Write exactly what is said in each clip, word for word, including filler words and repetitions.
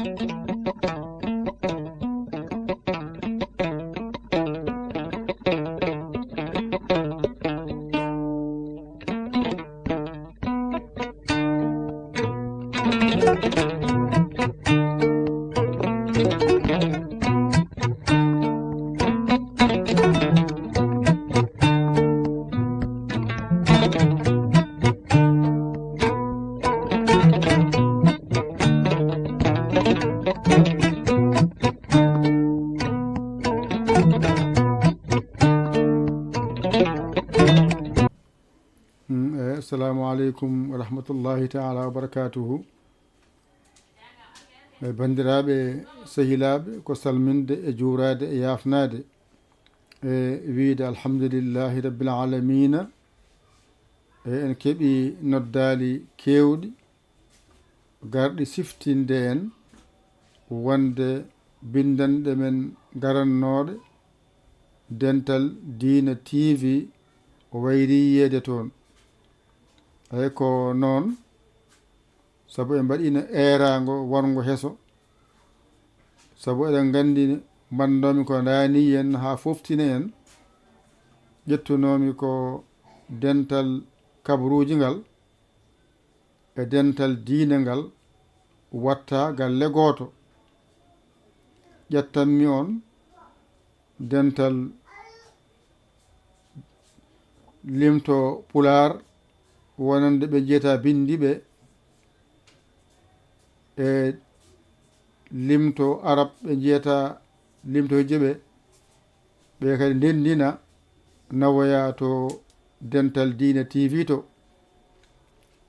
Mm, eh, assalamu aleykum wa rahmatullahi taala wa barakatuhu. Eh, banndiraaɓe, sehilaaɓe, ko salminde e juuraade e yaafnaade e wiyde alhamdulillahi rabbil aalamiina. E en keɓii noddaali keewɗi garɗi siftinde en wonde binndanɗe men garannooɗe Dental Diina T V o wayrii yiyeede toon. Eey, ko noon, sabu en mbaɗiino eeraango wonngo heso, sabu eɗen nganndi mbanndanoomi ko ndaanii en haa fooftina en, ƴettunoomi ko dental kabaruuji ngal e dental diine ngal watta galle gooto. Ƴettanmi on dental limto pulaar wonande ɓe njiyata binndi ɓe, e limto arab ɓe njiyata limto hijje ɓe, ɓe kadi ndenndina nawoya to Dental Diine T V to.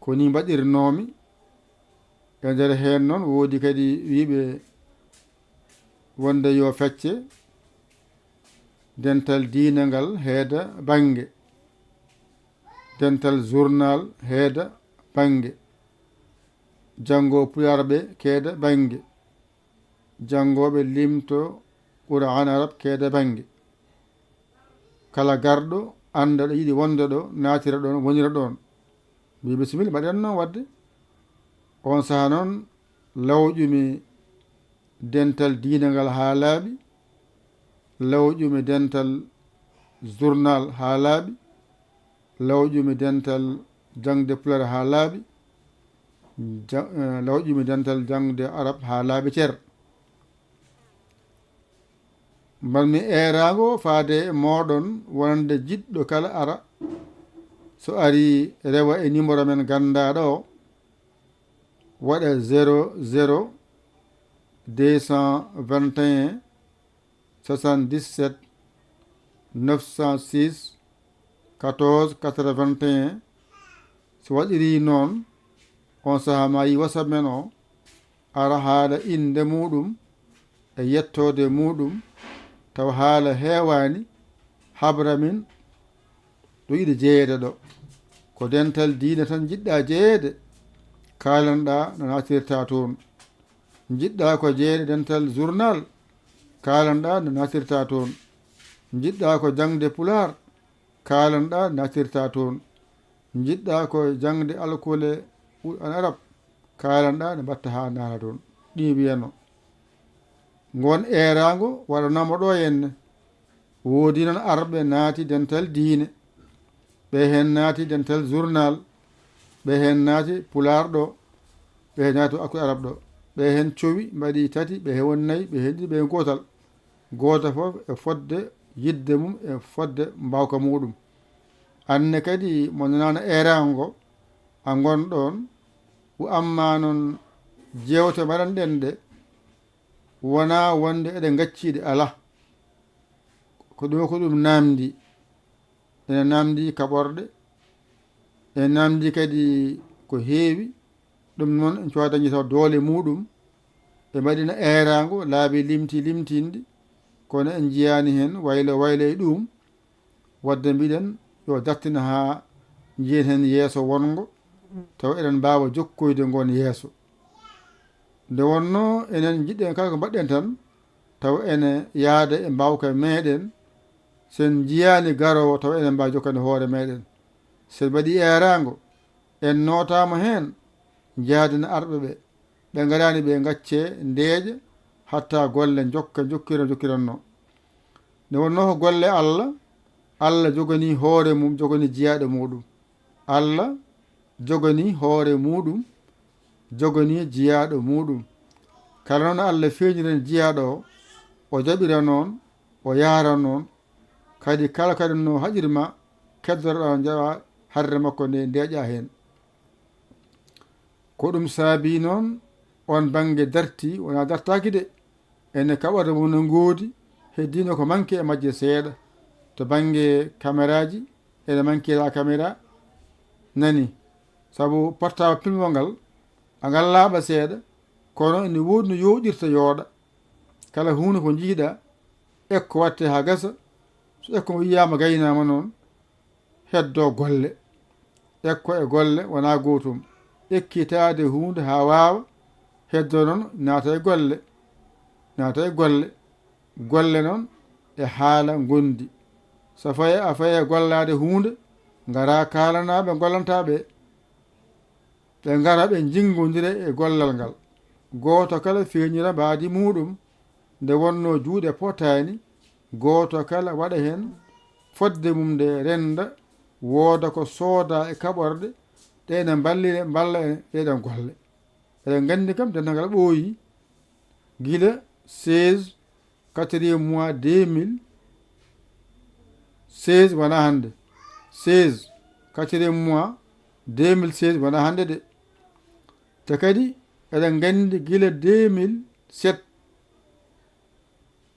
Ko ni mbaɗirnoomi. E nder heen noon, woodi kadi wiiɓe wonde yo fecce, dental diine ngal heeda bannge, dental journal heeda bannge, janngo pulaar ɓe keeda bannge, janngooɓe limto Qur'aan arab keeda bannge. Kala garɗo annda ɗo yiɗi wonde ɗo, naatira ɗoon, wonira ɗoon. Mbi bisimilla, mbaɗen noon waɗde. On sahaa noon, lawƴumi dental diine ngal haa laaɓi, lawƴumi dental journal haa laaɓi, lawƴumi dental jaŋde pulaar haa laaɓi, ja-, eh, lawƴumi dental jaŋde arab haa laaɓi cer. Mbaɗmi eeraango faade e mooɗon wonande jiɗɗo kala ara, so arii rewa e numéro men ganndaaɗo o, waɗa zéro zéro deux cent vingt et un soixante-dix-sept neuf cent six quatorze quatre-vingt-un. So waɗirii noon, on sahaa ma yi WhatsApp men o, ara haala innde muuɗum e yettoode muuɗum, tawa haala heewaani, habra min ɗo yiɗi jeyeede ɗo. Ko dental diine tan njiɗɗaa jeyeede, kaalanɗaa no naatirta toon. Njiɗɗaa ko jeyeede dental journal, kaalanɗaa no naatirta toon. Njiɗɗaa ko jaŋde pulaar, kaalanɗaa no naatirta toon. Njiɗɗaa ko jaŋde alkule u-, an arab, kaalanɗaa no mbaɗta haa naata toon. Ɗi mbiyano. Ngoon eeraango waɗanaama ɗo henne. Woodi noon arɓe naati dental diine. Ɓe heen naati dental journal. Ɓe heen naati pulaar ɗo. Ɓe heen naati alkule arab ɗo. Ɓe heen cowi, mbaɗi tati, ɓe heen woni nayi, ɓe heen ɗiɗi, ɓe heen gootal. Gooto fof e fodde yiɗde mum, e fodde mbaawka muuɗum. Anne kadi mo nanaano eeraango ngo, a ngon ɗoon, wo amma noon jeewte mbaɗanɗen ɗe, wonaa wonde eɗen ngacciiɗe, alaa. Ko ɗum, ko ɗum naamndi. Ene naamndi kaɓorɗe, ene naamndi kadi ko heewi. Ɗum noon, en cuwaa dañde taw doole muuɗum. Ɓe mbaɗiino eeraango laabi limti limtinɗi, kono en njiyaani heen waylo waylo e ɗuum. Waɗde mbiɗen yo dartin haa njiyen heen yeeso wonngo, tawa eɗen mbaawa jokkoyde ngoon yeeso. Nde wonnoo enen njiɗɗen kala ko mbaɗɗen tan, tawa ene yahda e mbaawka meeɗen, so en njiyaani garoowo, tawa enen mbaawa jokkande hoore meeɗen. So en mbaɗii eeraango, en nootaama heen, njahaden arɓe ɓe, ɓe ngaraani ɓe ngaccee ndeeƴa, hatta golle njokka, njokkira, njokkiranno. Nde wonnoo ko golle Allah, Allah joganii hoore mum, joganii jiyaaɗo muuɗum. Allah joganii hoore muuɗum, joganii jiyaaɗo muuɗum. Kala noon Allah feeñirani jiyaaɗo o, o jaɓira noon, o yaara noon. Kadi kala kadi no haƴirma, keddoroɗaa njaɓa harre makko nde ndeeƴa heen. Ko ɗum saabi noon on bannge darti, wonaa dartaaki de. Ene kaɓorɗe mum no ngoodi, heddiino ko manki e majje seeɗa. To bannge kameraaji, ene manki la kamera nani. Sabu portable pilmo ngal, a ngal laaɓa seeɗa, kono ene woodi no yooɗirta yooɗa. Kala huunde ko njiiɗa, ekko watte haa gasa, so ekko ngo yiyaama gaynaama noon, heddo golle. Ekko e golle wonaa gootum. Ekkitaade huunde haa waawa, heddo noon naata e golle. Naata e golle. Golle noon e haala ngondi. So faye a faye gollaade huunde, ngara kaalanaa ɓe gollantaa ɓe. Ɓe ngara ɓe njinngondira e gollal ngal. Gooto kala feeñira mbaadi muuɗum, nde wonnoo juuɗe potaani, gooto kala waɗa heen fodde mum nde rennda, wooda ko sooda e kaɓorɗe, ɗe ene mballira, mballa en ɗeeɗon golle. Eɗen nganndi kam, dental ngal ɓooyi gila seize, quatrième mois deux mille seize wonaa hannde. Seize, quatrième mois deux mille seize wonaa hannde de. Te kadi eɗen nganndi gila deux mille sept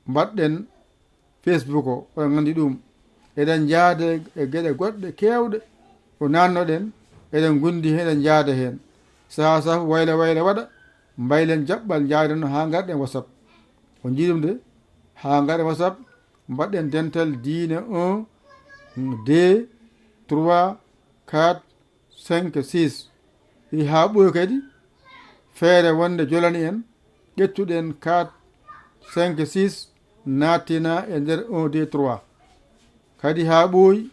mbaɗɗen Facebook o, oɗon nganndi ɗum. Eɗen njaada e geɗe goɗɗe keewɗe ko naannoɗen, eɗen ngondi heen, eɗen njaada heen. Sahaa sahaa wayla wayla waɗa, mbaylen jaɓɓal, njaaden haa ngarɗen WhatsApp. On njii ɗum de? Haa ngarɗen WhatsApp, mbaɗɗen dental diina un, deux, trois, quatre, cinq, six. Ɗi haa ɓooyi kadi, feere wonde jolani en, ƴettuɗen quatre, cinq, six, naattina e nder un, deux, trois. Kadi haa ɓooyi,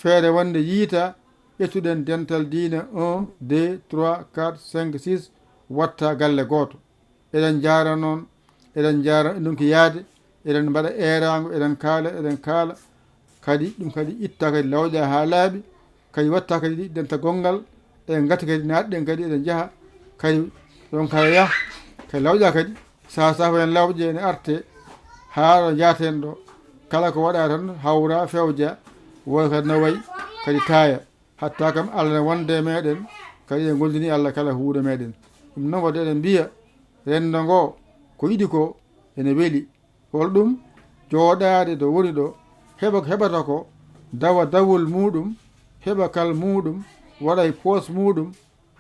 feere wonde yiita, ƴettuɗen dental diina un, deux, trois, quatre, cinq, six, watta galle gooto. Eɗen njaara noon, eɗen njaara ndunki yaade, eɗen mbaɗa eeraango, eɗen kaala, eɗen kaala. Kadi ɗum kadi itta kadi lawƴa haa laaɓi, kadi watta kadi ɗi dentagol ngal, eɗen ngati kadi naatɗen kadi eɗen njaha, kadi ɗon kala yah, kadi lawƴa kadi, saha saha en lawƴe ene arte, haa ɗo njaaten ɗo, kala ko waɗa tan hawra, fewja, woy kadi no wayi, kadi taaya. Hatta kam Allah ne wonde e meɗen, kadi en gollini Allah kala huuɗo meɗen. Ɗum noon waɗde eɗen mbiya, renndo ngo, ko yiɗi ko, ene weli. Hol ɗum? Jooɗaade ɗo woni ɗo, heɓa ko heɓata ko, dawa dawol muuɗum, heɓa kal muuɗum, waɗa e poos muuɗum,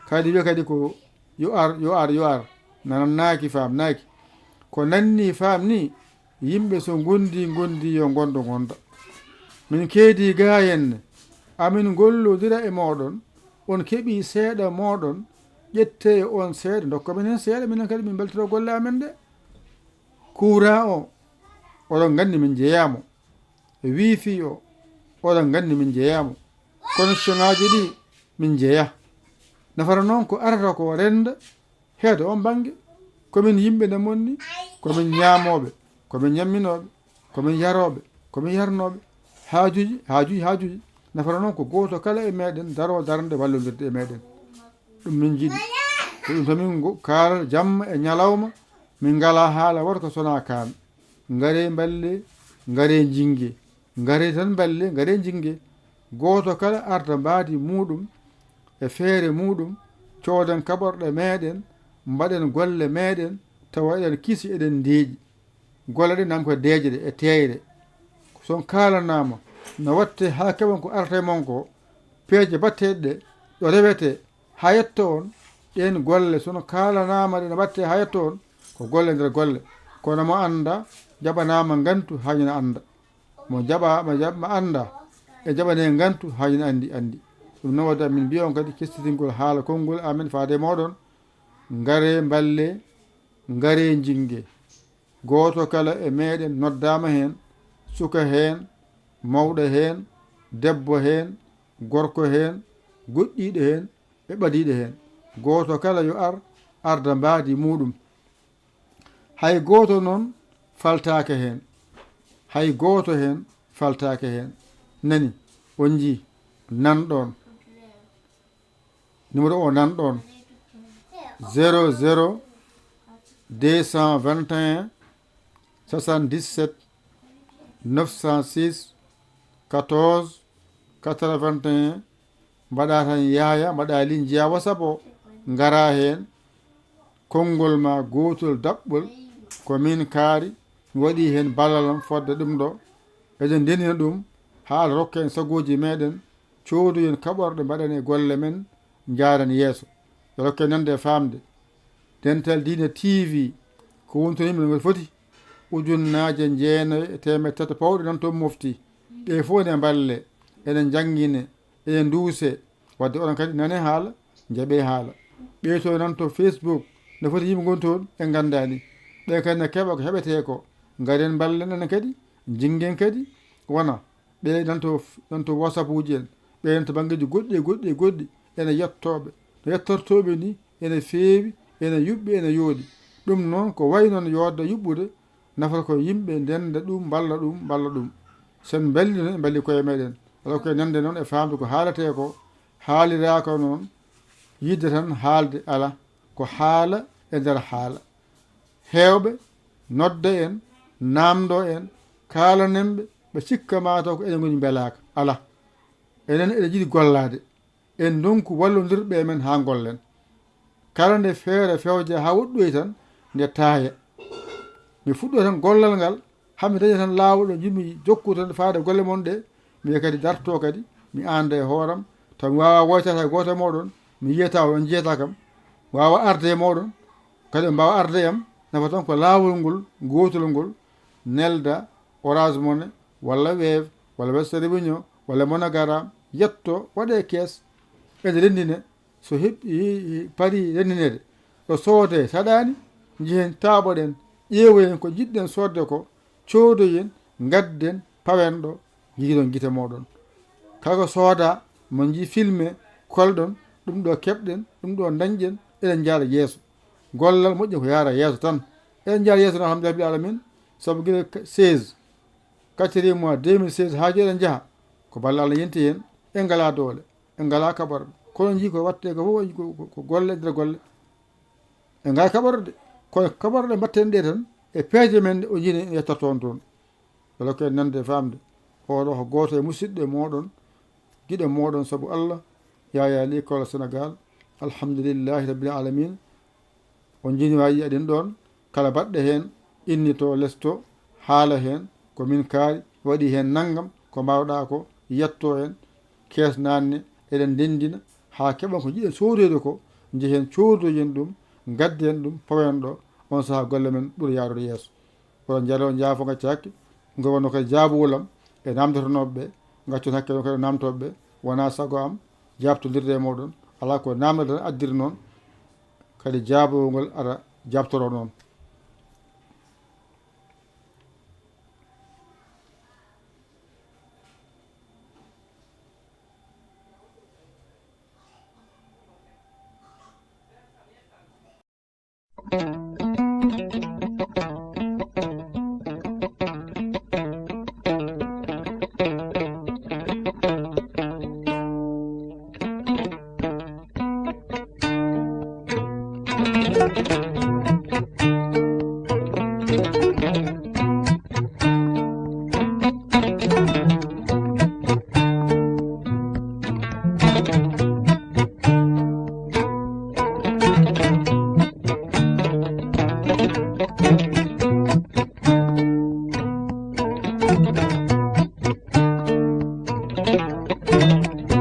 kadi wiya kadi ko yo ar, yo ar, yo ar, nanannaaki, faamnaaki. Ko nanni, faamni, yimɓe so ngondi, ngondi, yo ngondo, ngonda. Min keedi gaa henne, amin ngollodira e mooɗon, on keɓi seeɗa mooɗon, ƴette e on seeɗa, ndokka min heen seeɗa, minen kadi min mbeltoro golle amen ɗe. Courant o, oɗon nganndi min njeyaamo. Wifi o, oɗon nganndi min njeyaamo. Connexion ŋaaji ɗi min njeya. Nafata noon ko arata ko rennda heedo on bannge. Ko min yimɓe nde monni, ko min ñaamooɓe, ko min ñamminooɓe, ko min yarooɓe, ko min yarnooɓe. Haajuuji, haajuuji, haajuuji. Nafata noon ko gooto kala e meɗen daroo darnde wallondirde e meɗen. Ɗum min njiɗi. Ko ɗum tan min ngo-, kaalata jamma e ñalawma, min ngalaa haala wooto ko sonaa kaan. Ngaree mballee, ngaree njinnge. Ngaree tan mballee, ngaree njinnge. Gooto kala arda mbaadi muuɗum e feere muuɗum, cooden kaɓorɗe meeɗen, mbaɗen golle meeɗen, tawa eɗen kiisi, eɗen ndeeƴi. Golle ɗe nan ko deeƴre e teeyre. So on kaalanaama no waɗtee haa keɓon ko arata e mon ko, peeje baɗteeɗe ɗe, ɗo rewetee haa yetto on, ɗeen golle so no kaalanaama ɗe no waɗtee haa yetto on, ko golle nder golle. Kono mo annda jaɓanaama ngantu haa ina annda. Mo jaɓa, mo jaɓ-, mo annda e jaɓanee ngantu haa ina anndi, anndi. Ɗum noon waɗde min mbiya on kadi kestitingol haala konngol amen faade e mooɗon. Ngaree mballee, ngaree njinnge. Gooto kala e meeɗen noddaama heen, suka heen, mawɗo heen, debbo heen, gorko heen, goɗɗiiɗo heen, e ɓadiiɗo heen. Gooto kala yo ar, arda mbaadi muuɗum. Hay gooto noon faltaaka heen. Hay gooto heen faltaaka heen. Nani, on njii, nan ɗoon. Numéro o nan ɗoon. Zéro zéro deux cent vingt et un soixante-dix-sept neuf cent six quatorze quatre-vingt-un. Mbaɗa tan yaaya, mbaɗa ligne, njiya WhatsApp o, ngara heen. Konngol ma gootol daɓɓol, ko min kaari, mi waɗi heen ballal am fodde ɗum ɗo. Eɗen ndendina ɗum, haa Allah rokka en sagooji meɗen, coodoyen kaɓorɗe, mbaɗen e golle men, njaaren yeeso. Yo rokke nande e faamde. Dental Diine T V, ko wontonii men, ngol foti ujunnaaje jeenayi e teemedde tati pawɗe nan toon mofti. Ɓe fof ene mballe, ene njanngine, ene nduuse. Wadde oɗon kadi nane haala, njaɓe haala. Ɓe to nan to Facebook, no foti yimɓe ngon toon, ɓe nganndaani. Ɓe kadi ne keɓa ko heɓetee ko. Ngaren mballen enen kadi, njinngen kadi, wona. Ɓe nan to, nan to WhatsApp uji en. Ɓe nan to banngeeji goɗɗi e goɗɗi e goɗɗi. Ene yettooɓe. No yettortooɓe ni, ene feewi, ene yuɓɓi, ene yooɗi. Ɗum noon ko wayi noon yoodde yuɓɓude, nafata ko yimɓe ndennda ɗum, mballa ɗum, mballa ɗum. So en mballii noon, en mballii koye meɗen. Alaa ko e nande noon e faamde ko haaletee ko, haaliraaka noon, yidde tan haalde alaa. Ko haala e nder haala. Heewɓe nodda en, naamndoo en, kaalanen ɓe, ɓe cikka maa taw ko enen ngoni mbelaaka. Alaa. Enen eɗen njiɗi gollaade. En ndonku wallondirɓe e men haa ngollen. Kala nde feere fewja haa woɗɗoyi tan, nde taaya. Mi fuɗɗo tan gollal ngal, haa mi daña tan laawol ɗo njiɗmi jokkude tan faade golle mon ɗe, mi wiya kadi darto kadi, mi aanda e hooram, taw mi waawaa woytaade hay gooto e mooɗon, mi yiyata oɗon njiyata kam, mi waawaa arde e mooɗon, kadi on mbaawa arde e am, nafa tan ko laawol ngol, gootol ngol, nelda Orange Money, walla Wave, walla Western Union, walla MoneyGram, yetto, waɗe kees, ene renndine, so heɓi, parii renndineede, ɗo soodee saɗaani, njehen taaɓoɗen, ƴeewoyen ko njiɗɗen soodde ko, coodoyen, ngadden, pawen ɗo, njiiɗon gite mooɗon. Kala ko soodaa, mo njii filme, kolɗon, ɗum ɗo keɓɗen, ɗum ɗo ndañɗen, eɗen njaara yeeso. Gollal moƴƴo ko yaara yeeso tan. Eɗen njaara yeeso, alhamdulillahi rabbil alamin, sabu gila seize, quatrième mois deux mille seize haa jooni eɗen njaha. Ko balla Allah yonti heen, en ngalaa doole, en ngalaa kaɓorɗe. Kono njii ko waɗtee ko fof ko, ko, ko golle e nder golle. En ngalaa kaɓorɗe de. Kono kaɓorɗe mbaɗten ɗe tan e peeje men ɗe o njini en yettorto on toon. Wala ko en nande e faamde. Oɗo ko gooto e musidɓe mooɗon, giɗo mooɗon sabu Allah, Yaya Ly Kole Sénégal. Alhamdulillahi rabbil alamin. On njini wa yiya ɗin ɗoon, kala baɗɗe heen, innito lesto, haala heen, ko min kaari, waɗi heen nanngam, ko mbaawɗaa ko, yetto en, kees naanne, eɗen ndenndina, haa keɓen ko njiɗen soodoyde ko, njehen coodoyen ɗum, ngadden ɗum, pawen ɗo, on sahaa golle men ɓura yaarude yeeso. Oɗon njaaroo, njaafo, ngaccaaki, ngol wonno kadi jaabuwol am e naamndotonooɓe ɓe, ngaccon hakke ɗon kadi e naamtooɓe ɓe, wonaa sago am jaabtondirde e mooɗon, alaa ko naamnde tan addiri noon, kadi jaabowol ngol ara jaabtoroo noon.